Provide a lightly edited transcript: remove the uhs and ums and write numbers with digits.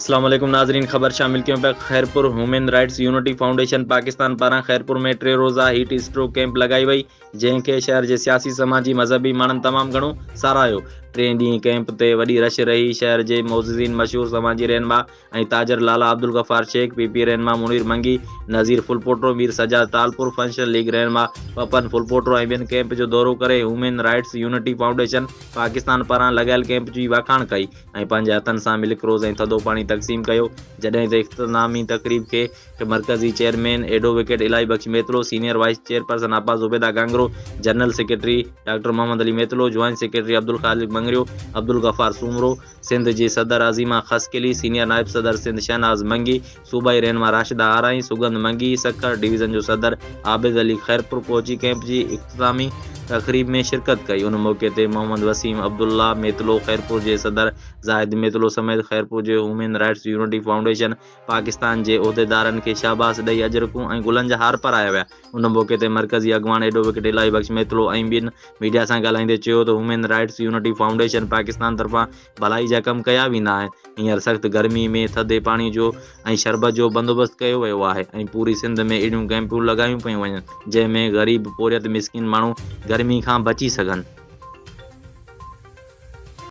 اسلام عليڪم ناظرين خبر شامل ڪيون پيا Khairpur human rights unity foundation Pakistan پاران خيرپور ۾ ٽي روزه هيٽ اسٽروڪ ڪئمپ لڳائي وئي جنهن کي شهر جي سياسي سماجي مذهبي ماڻهن تمام گهڻو ساراهيو ٽئين ڏينهن ڪئمپ تي وڏي رش رهي شهر جي معززين مشهور سماجي رهنما ۽ تاجر لالا عبدالغفار شيخ، پي پي رهنما منير منگي، نذير ڦلپوٽو، مير سجاد ٽالپر، فنڪشنل ليگ رهنما پپن ڦلپوٽو ۽ ٻين ڪئمپ جو دورو ڪري human rights unity foundation Pakistan پاران لڳايل ڪئمپ جي واکاڻ ڪئي ۽ پنهنجي هٿن سان ملڪ روز ۽ ٿڌو پاڻي تقسيم ڪيو جڏهن ته اختتامي تقريب کي مرڪزي chairman advocate Ilahi Bakhsh Mitlo, senior vice chairperson آپا Zubaida Ghanghro, general secretary doctor Muhammad Ali Mitlo, joint secretary Abdul Khaliq Mangrio, Abdul Ghaffar Soomro, Sindh جي صدر عظيمه خاصخيلي، سينيئر نائب صدر سنڌ شهناز منگي، صوبائي رهنما راشده آرائين، سڳنڌ منگي، سکر ڊويزن جو صدر عابد علي خيرپور پهچي ڪئمپ جي اختتامي تقريب ۾ شرڪت ڪئي. ان موقعي تي محمد وسيم عبدالله ميتلو، خيرپور جي صدر زاهد ميتلو سميت خيرپور جي human rights unity foundation Pakistan جي عهديدارن کي شاباس ڏئي اجرڪون ۽ گلن جا هار پارايا ويا. ان موقعي تي مرڪزي اڳواڻ ايڊووڪيٽ الاهي بخش ميتلو ۽ ٻين ميڊيا سان ڳالهائيندي چيو ته human rights unity foundation Pakistan طرفان ڀلائي جا ڪم ڪيا ويندا آهن، هينئر سخت گرمي ۾ ٿڌي پاڻي جو ۽ شربت جو بندوبست ڪيو ويو آهي ۽ پوري سنڌ ۾ اهڙيون ڪئمپون لڳايون پيون وڃن جنهن ۾ غريب پورهيت مسڪين ماڻهو گرمي کان بچي سگهن.